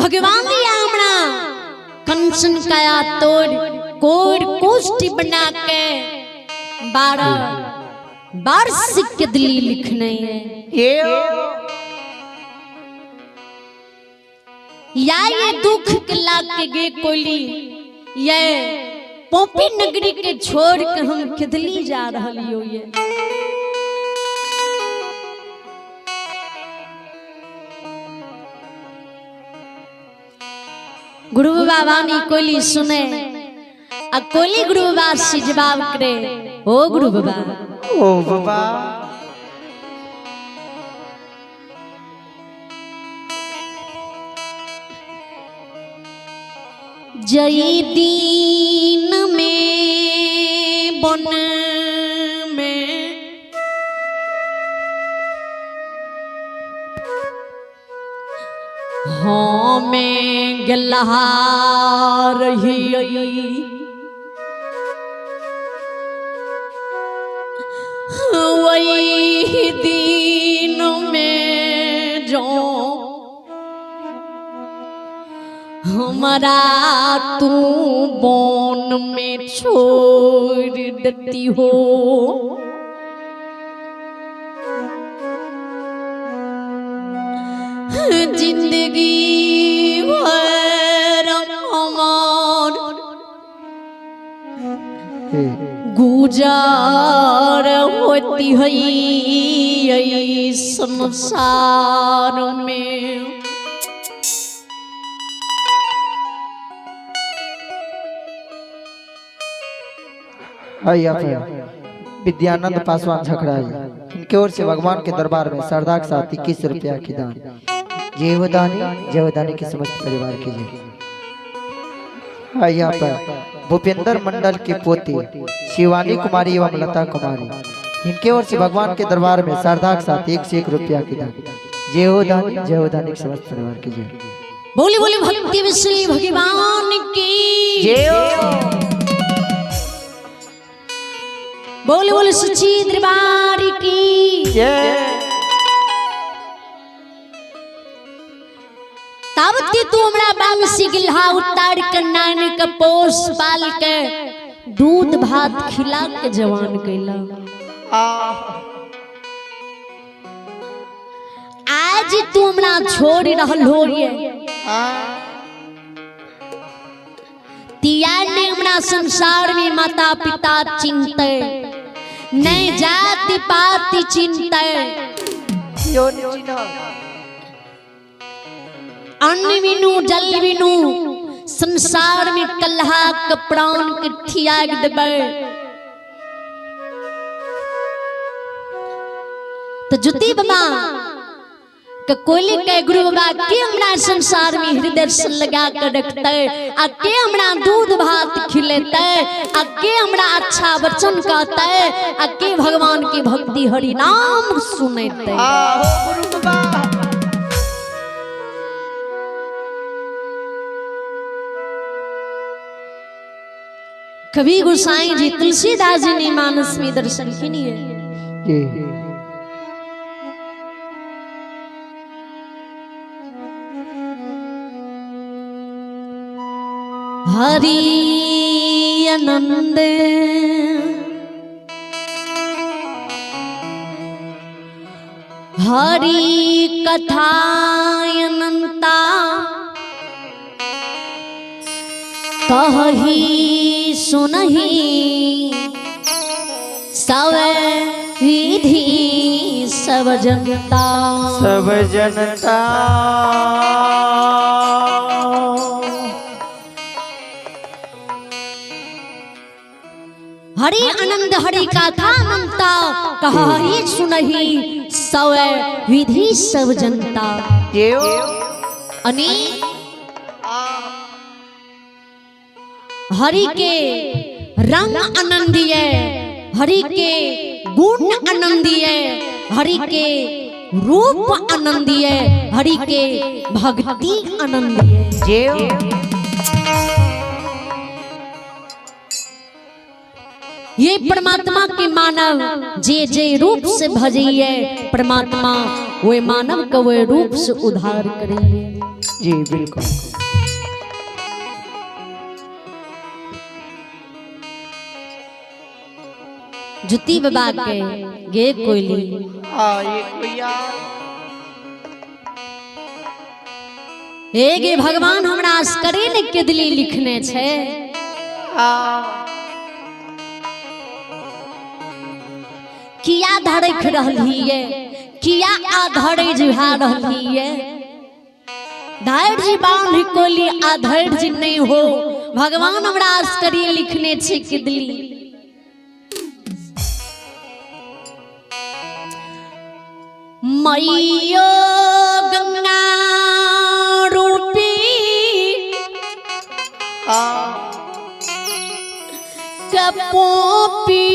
भगवान हमरा कंचन काया तोड़ कोर कोष्टि बना के 12 वर्ष के दिली लिखने है। या ये दुख के लाग के गे कोली ये पोपी नगरी के छोड़ के हम खिदली जा रहल यो ये। गुरु बाबा नी कोली सुने आ कोली गुरु बाबा से जवाब करे, ओ गुरु बाबा, ओ बाबा, जई दीन में बन में हमें गलहा रही वही दिन में जो हमारा तू बोन में छोड़ देती हो। जिंदगी भर हमार गुजार होती है संसार में। विद्यानंद पासवान झकड़ाई इनके ओर से भगवान के दरबार में श्रद्धा के साथ 21 रुपया की दान। जय दानी, जय दानी के समस्त परिवार की जय। यहाँ पर भूपेंद्र मंडल की पोती शिवानी कुमारी एवं लता कुमारी इनके ओर से भगवान के दरबार में श्रद्धा के साथ 101 रुपया की दान। जय हो दानी, जय हो दानी के समस्त परिवार की जय। बोली बोली भक्ति विश्री भगवान की जय हो। बोले बोले सच्ची दरबार की जय। तावती तू हमरा बांसी गिल्हा उतार के नान के पोस पाल के दूध भात खिला के जवान कैला। आज तू हमरा छोड़ रहल हो ये तिया ने हमरा संसार में माता पिता चिंते नहीं जाति पाति चिंते अन्न बिनु जल बिनु संसार में कल्हा के प्राण के त्याग देबै तो जुती बाबा के कोली के गुरु बाबा के हमरा संसार में हृदय से लगा के रखते आ के हमरा दूध भात खिलेते आ के हमरा अच्छा वचन कहते आ के भगवान की भक्ति हरि नाम सुनेते। कवि गोसाई जी तुलसीदास जी ने मानस में दर्शन किए। हरि आनंद हरि कथा अनंता कही सुनही सब विधि सब जनता सब जनता। हरि आनंद हरि कथा अनंता कही सुनही सब विधि सब जनता। अनि हरि के रंग आनंदीय, हरि के गुण आनंदीय, हरि के रूप आनंदीय, हरि के भक्ति आनंदीय। ये परमात्मा के मानव जे जे रूप से भजिए परमात्मा वे मानव के वे रूप से उद्धार करिए। जी बिल्कुल। जुती बाबा के गे कोयली। हे गे भगवान हमरा असकरे ने केदली लिखने छे। किया धड़क रहली ये, किया आधड़े जुहा रहली ये। धैर्य बांध कोली आधैर्य नहीं हो, भगवान हमरा असकरे लिखने छे केदली। मैयो गंगा रूपी कपोपी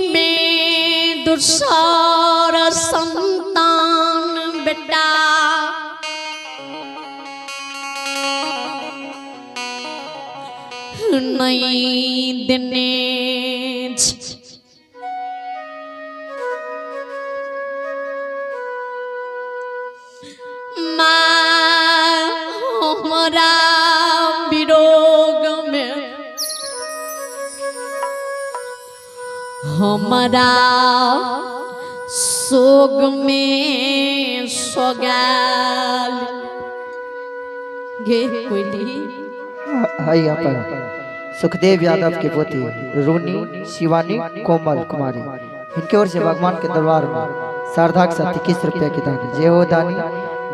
में दुसार संतान बेटा। नहीं देने माँ हमरा विरोग में, हमरा सोग में सोगाल गे कोयली। है यहाँ पर सुखदेव यादव के पोती रूनी शिवानी कोमल कुमारी, इनके ओर से भगवान के दरबार में श्रद्धा के साथ 21 रुपया की दान। जय हो दानी,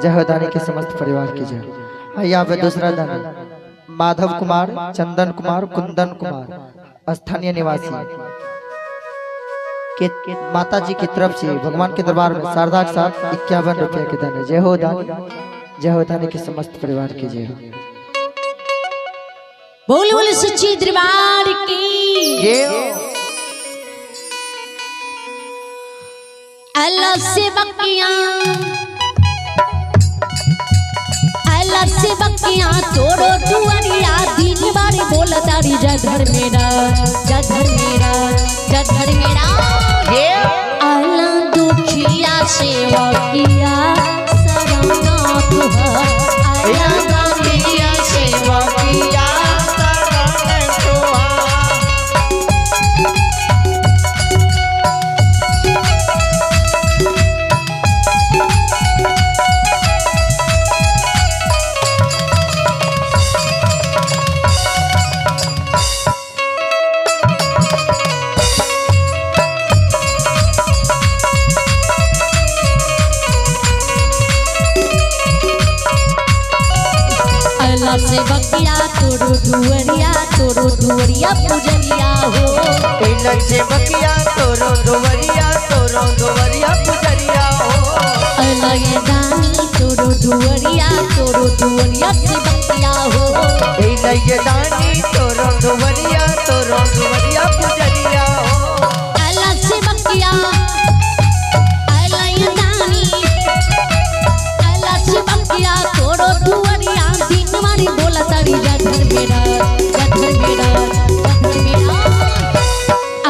जय हो दानी के समस्त परिवार की जय। यहाँ पे दूसरा दानी माधव कुमार, चंदन कुमार, कुंदन कुमार, स्थानीय निवासी के माता जी की तरफ से भगवान के दरबार में श्रद्धा के साथ 51 रुपया के दान। जय हो दानी, जय हो दानी के समस्त परिवार की जय हो। बोल बोल सच्ची दरबार की जय हो। अल्लाह से बकियां, अल्लाह से बकियां तोरो दुआरिया दिन बारी बोल तारी जधर मेरा, जधर मेरा, जधर मेरा। अल्लाह दुखिया सेवा किया सराना तुहार। अल्लाह दुखिया सेवा किया सराना तुहार। अल्लाह से बकिया तोरो दुआरिया, तोरो दुआरिया पुजरिया हो। से बकिया तोरो दुआरिया, तोरो दुआरिया पुजरिया हो। अल्लाह ये दानी तोरो दुआरिया, तोरो दुआरिया से बकिया हो। ये दानी तोरो दुआरिया, तोरो दुआरिया पुजरिया हो। अल्लाह से बकिया, अल्लाह ये दानी, अल्लाह से बकिया तोरो दुआरिया दिन मारी बोला तारी जधर मेरा, जधर मेरा, जधर मेरा।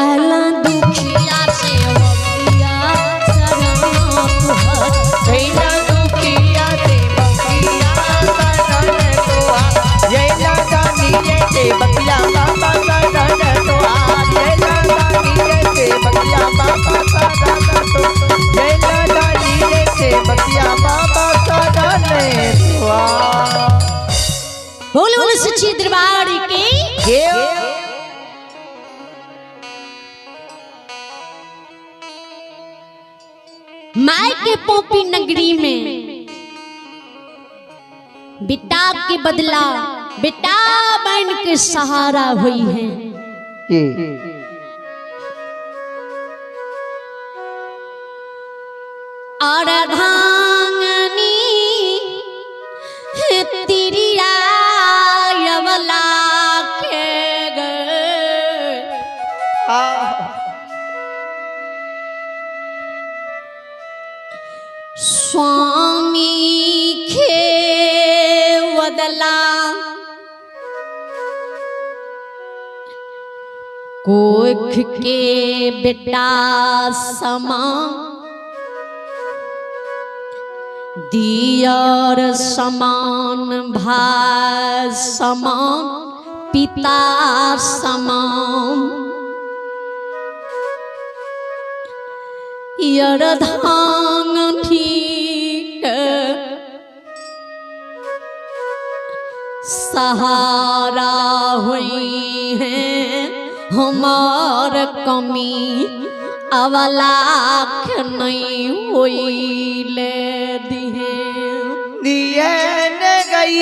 अल्लाह दुखिया से बकिया सराना तुहार। जैला दुखिया से बकिया सराना तुहार। जैला दानी जैसे बकिया बाबा सराना तुहार। जैला दानी जैसे बकिया बाबा सराना तुहार। जैला दानी जैसे बकिया बाबा सराना तुहार। बोल बोल सच्ची दरबार की जय। My के पोपी नगरी में बेटा के बदला बेटा बन के सहारा हुई है। ये अर्धांगनी तिरिया यवला के गए। स्वामी खे वदला कोख के बेटा समा दियर समान, भाई समान, पिता समान, अर्धांगिनी के सहारा हुई है, हमार कमी अवलाख नहीं हुई ले दिहे। दिए न गई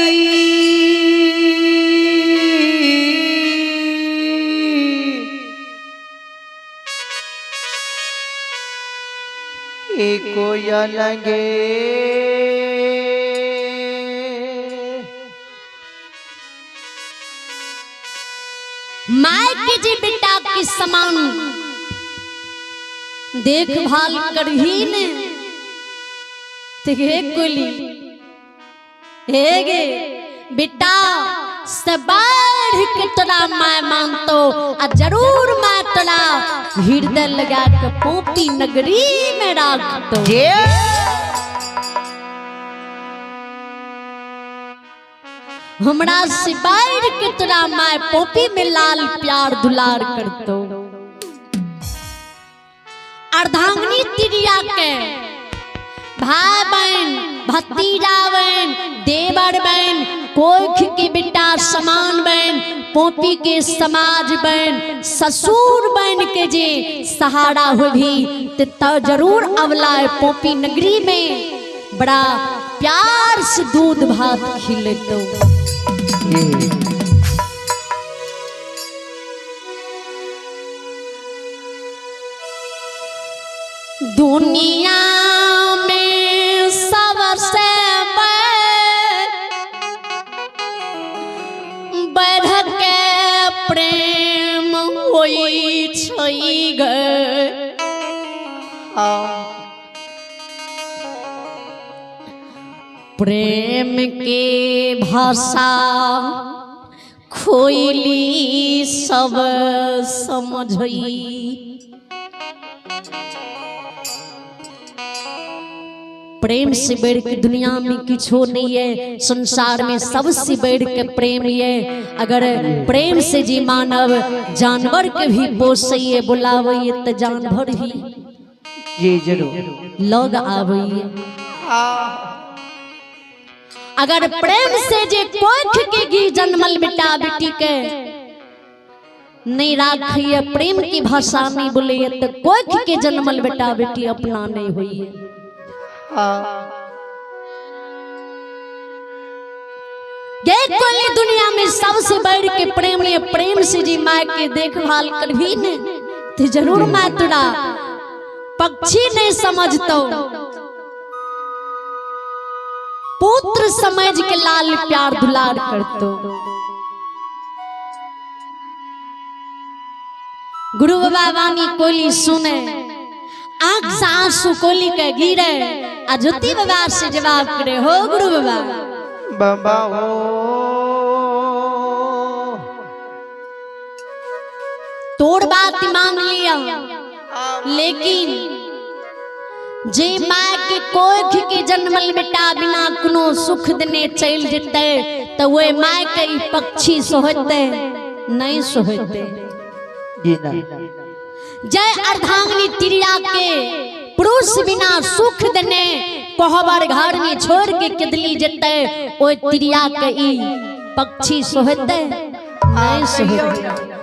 एको लगे। माय के जी बेटा के समान देखभाल करही ने ते हे कोली हे गे बेटा से बढ़ के तोरा माय मानतो आ जरूर माय तोरा हृदय लगा के पोपी नगरी में राखतो। जे हमरा से बढ़ के तोरा माय पोपी में लाल प्यार दुलार करतो। अर्धांगिनी तिरिया के भाई बहन, भतीजा बहन, देवर बहन, कोख के बेटा समान बहन, पोपी के समाज बहन, ससुर बहन के जे सहारा हो भी ते त जरूर अवला पोपी नगरी में बड़ा प्यार से दूध भात खिले तो। दुनिया में सबसे बढ़ के प्रेम होई छै गे। प्रेम के भाषा खोइली सब समझई। प्रेम से बढ़ के दुनिया में किछो नहीं है, संसार में सबसे बढ़ के प्रेम है। अगर प्रेम से जी मानव जानवर के भी पोसइए बुलावइए तो जानवर ही जी जरूर लग आबइए। अगर प्रेम से जे कोख के घी जन्मल बेटा बेटी के नहीं राखिए, प्रेम की भाषा नहीं बोलिए तो कोख के जन्मल बेटा बेटी अपना नहीं हुई है। ये दुनिया में सबसे बढ़ के प्रेम है, प्रेम से जी माँ के देखभाल करभी ने तो जरूर माँ तोरा पक्षी नहीं समझतो, पुत्र समझ के लाल प्यार दुलार करतो। गुरु बाबा वाणी कोली सुने, आंख से आंसू कोली के गिरे आ ज्योति बाबा से जवाब करे हो गुरु बाबा बाबा हो तोड़ बात मान लिया, लेकिन जे माँ के कोख के जन्मल बेटा बिना कोनो सुख देने चल जेते तो वे माँ के ई पक्षी सोहते नहीं सोहते। जी ना। जय अर्धांगिनी तिरिया के पुरुष बिना सुख देने कोहबर घर में छोड़ के केदली जेते ओय तिरिया के ई पक्षी सोहते नहीं सोहते।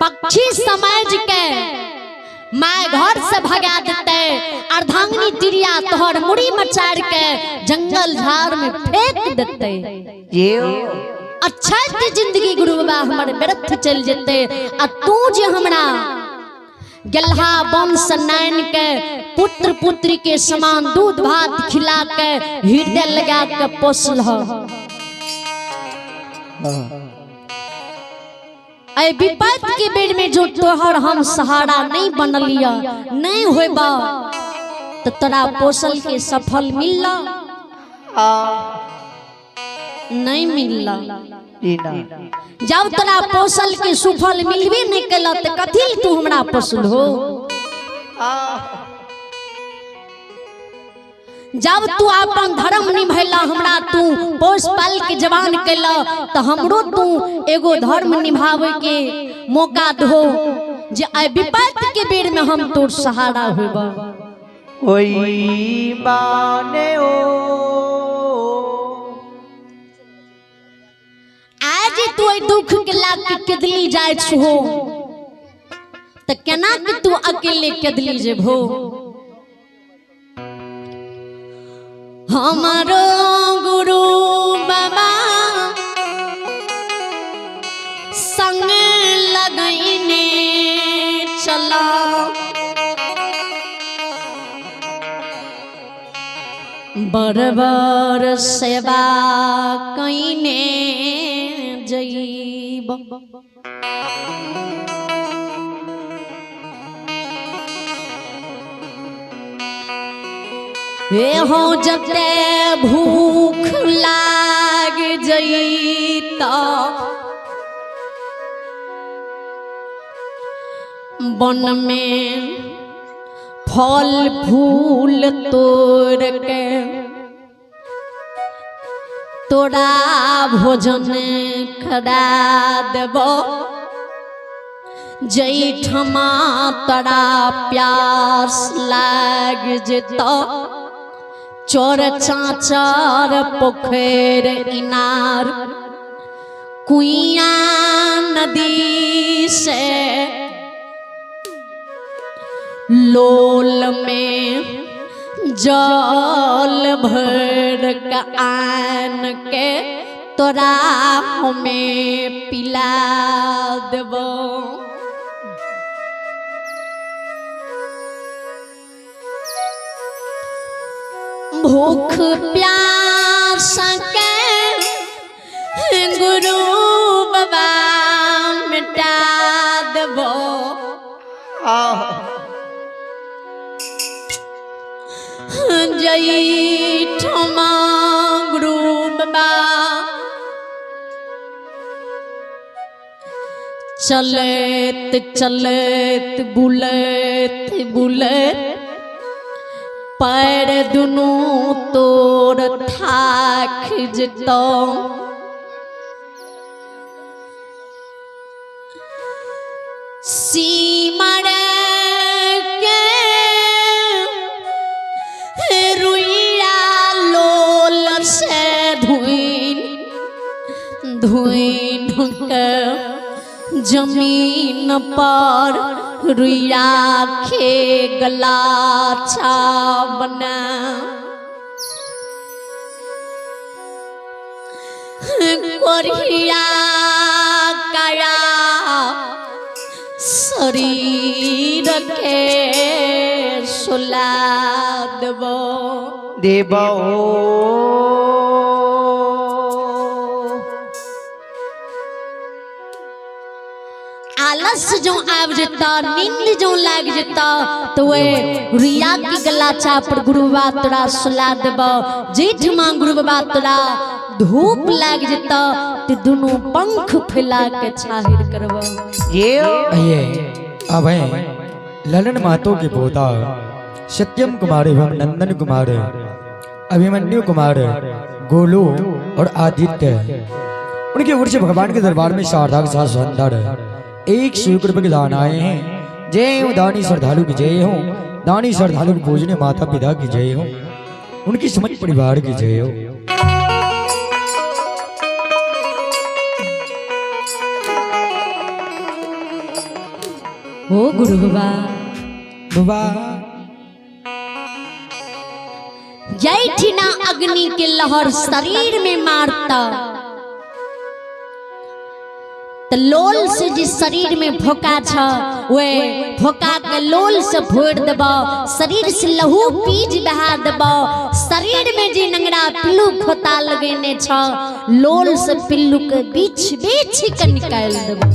पक्षी समझ के my घर से भगा देते, अर्धांगिनी तिरिया तोहर मुड़ी मचाड़ के जंगल झाड़ में फेंक देते। अच्छा ते जिंदगी गुरु बाबा हमर व्यर्थ चल जेते आ तू जे हमरा गल्हा वंश नैन के पुत्र पुत्री के समान दूध भात खिला के हृदय लगा के पोसल हो। ऐ विपत के बेर में जो तोहर हम सहारा नहीं बनलिया नहीं होबा तो तोरा पोसल के सफल मिलला नहीं मिलला। जब तोरा पोसल के सुफल मिलबे नहीं कला तो कथी तू हमरा पोसल हो। जब तू अपन धर्म निभैला, हमरा तू पोस पाल के जवान कैला, तो हमरो तू एगो धर्म निभावे के मौका दो जे आइ विपत्ति के बेर में हम तोर सहारा होबा। ओई माने ओ आज तू एहि दुख के लाग के केदली जाय छहो त केना के तू अकेले केदली जेबहो? हमारो गुरु बाबा संग लगैने चला, बरबर सेवा कैने जैब। हे हो जते भूख लाग जैता वन में फल फूल तोड़ के तोरा भोजन करा देबो, जैठमा तोरा प्यास लाग जेतो चोर चाचर पोखर इनार कुइया नदी से लोल में जल भर के आन के तोरा हमें पिला देबो। भूख प्यास के गुरु बाबा मिटा देबो। जैठमा गुरु बाबा चलत चलत बुलत बुलत पैर दुनू तोर थाक जेतौ। सीमर के रुइया लोल से धुइन धुइन के जमीन पर रुइया खे गला बना कोरिया काया शरीर के सुला देबो। देबो आलस जो आबि जेता, नींद जो लाग जेता, तो वे रिया की गलाचा पर गुरु बाबा तोरा सुला देबो। जेठमा गुरु बाबा तोरा धूप लाग जेता ते दुनू पंख फैला के छाहिर करबो। ये आइए अब हैं ललन महतो के पोता सत्यम कुमार एवं नंदन कुमार, अभिमन्यु कुमार, गोलू और आदित्य, उनके ओर से भगवान के दरबार में श्रद्धा के साथ सुंदर 101 रुपए के दान आए हैं। जय हो दानी श्रद्धालु की जय हो, दानी श्रद्धालु की पूजने माता पिता की जय हो, उनकी समझ परिवार की जय हो। ओ गुरु बाबा बाबा जैठिना अग्नि के लहर शरीर में मारता तो लोल से जिस शरीर में भोका छ वे भोका के लोल से फोड़ देबो, शरीर से लहू पीज बहा देबो। शरीर में जे नंगड़ा पिल्लू खोता लगेने छ लोल से पिल्लू के बीच बीच के निकाल देबो।